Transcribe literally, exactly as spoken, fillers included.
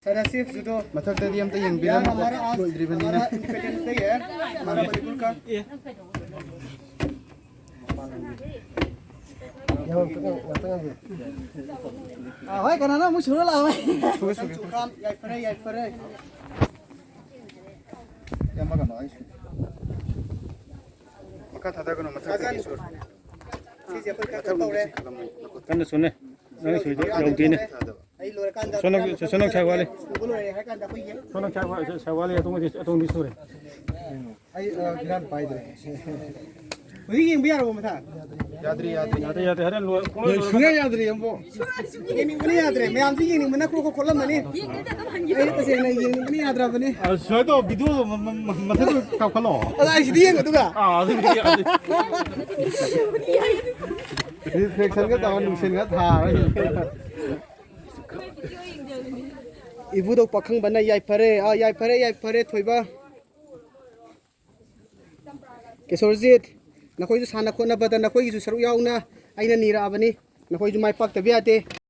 ꯁꯥꯟꯅꯁꯤ ꯖꯨꯗꯣ꯫ ꯃꯊꯛꯇꯗꯤ ꯑꯝꯇ ꯌꯦꯡꯕꯤꯔꯝꯃꯣ, ꯂꯣꯏꯗ꯭ꯔꯤꯕꯅꯤꯅ꯫ ꯏꯟꯗꯤꯄꯦꯟꯗꯦꯟꯁ ꯗꯦ ꯍꯥꯏ꯫ ꯃꯅꯤꯄꯨꯔ ꯀ꯫ ꯑꯥ, ꯍꯣꯏ, ꯀꯅꯥꯅꯣ ꯑꯃꯨꯛ ꯁꯨꯔ ꯂꯥꯛꯑꯣ꯫ ꯁꯨꯔꯦ, ꯁꯨꯔꯦ꯫ ꯌꯥꯏꯐꯔꯦ, ꯌꯥꯏꯐꯔꯦ꯫ ꯌꯥꯝꯃꯒꯅꯣ, ꯑꯩ ꯁꯨꯔꯦ꯫ ꯃꯈꯥ ꯊꯥꯗꯒꯅꯨ, ꯃꯊꯛꯇꯒꯤ ꯁꯨꯔꯦ꯫ ꯁꯤꯁꯦ ꯑꯩꯈꯣꯏ ꯈꯔ ꯈꯔ ꯇꯧꯔꯦ꯫ ꯀꯟꯅ ꯁꯨꯅꯦ꯫ ꯅꯪ ꯁꯨꯏꯗꯣ ꯌꯧꯗꯦꯅꯦ꯫ ꯑꯩ ꯂꯣꯏꯔꯀꯥꯟꯗ ꯁꯣꯅꯣ, ꯁꯣꯅꯣ ꯁꯥꯏ ꯋꯥꯠꯂꯤ꯫ ꯁꯨꯕ ꯂꯣꯏꯔꯦ ꯍꯥꯏꯔ ꯀꯥꯟꯗ ꯑꯩꯈꯣꯏ ꯌꯦꯡ-, ꯁꯣꯅꯣ ꯁꯥꯏ ꯋꯥꯠꯂꯤ, ꯁꯥꯏ ꯋꯥꯠꯂꯤ, ꯑꯇꯣꯡꯕꯗꯤ, ꯑꯇꯣꯡꯕꯗꯤ ꯁꯨꯔꯦ꯫ ꯑꯩ, ꯑ, ꯐꯤꯔꯥꯟ ꯄꯥꯏꯗ꯭ꯔꯦ꯫ ꯍꯧꯖꯤꯛ ꯌꯦꯡꯕ ꯌꯥꯔꯕꯣ ꯃꯊꯪ? ꯌꯥꯗ꯭ꯔꯤ, ꯌꯥꯗ꯭ꯔꯤ꯫ ꯌꯥꯗ꯭ꯔꯤ, ꯌꯥꯗ꯭ꯔꯤ, ꯍꯣꯔꯦꯟ ꯂꯣꯏꯔ, ꯄꯨꯡꯂꯣꯏ ꯂꯣꯏꯔꯀꯥꯟꯗ꯫ ꯁꯨꯡꯌꯥ ꯌꯥꯗ꯭ꯔꯤ ꯑꯃꯨꯛ꯫ ꯌꯦꯡꯅꯤꯡꯕꯅ ꯌꯥꯗ꯭ꯔꯦ, ꯃꯌꯥꯝꯁꯨ ꯌꯦꯡꯅꯤꯡꯕꯅ ꯈ꯭ꯔꯣꯛ ꯈ꯭ꯔꯣꯛ ꯈꯣꯠꯂꯝꯃꯅꯤ꯫ ꯑꯩ ꯇꯁꯦꯡꯅ ꯌꯦꯡꯅꯤꯡꯕꯅ ꯌꯥꯗ꯭ꯔꯕꯅꯤ꯫ ꯑ, ꯁꯨꯃꯥꯏꯅ ꯇꯧ, ꯚꯤꯗꯤꯑꯣ ꯃ-, ꯃ-, ꯃ-, ꯃꯊꯛꯇ ꯀꯥꯞꯈꯠꯂꯛꯑꯣ꯫ ꯑꯗ ꯑꯩ ꯁꯤꯗꯤ ꯌꯦꯡꯒꯗꯨꯒ꯫ ꯑꯥ, ꯑꯗꯨ ꯚꯤꯗꯤꯑꯣ, ꯑꯗꯨ꯫ ꯔꯤꯐ꯭ꯂꯦꯛꯁꯟꯒ ꯇꯧꯔ ꯅꯨꯡꯁꯤꯠꯒ ꯊꯥꯔ꯫ ꯏꯕꯨꯙꯧ ꯄꯥꯈꯪꯕꯅ ꯌꯥꯏꯐꯔꯦ, ꯑꯥ, ꯌꯥꯏꯐꯔꯦ, ꯌꯥꯏꯐꯔꯦ, ꯊꯣꯏꯕ꯫ ꯀꯦꯁꯣꯔꯖꯤꯠ, ꯅꯈꯣꯏꯁꯨ ꯁꯥꯟꯅ ꯈꯣꯠꯅꯕꯗ ꯅꯈꯣꯏꯒꯤꯁꯨ ꯁꯔꯨꯛ ꯌꯥꯎꯅ ꯑꯩꯅ ꯅꯤꯔꯛꯑꯕꯅꯤ꯫ ꯅꯈꯣꯏꯁꯨ ꯃꯥꯏ ꯄꯥꯛꯇꯕ ꯌꯥꯗꯦ꯫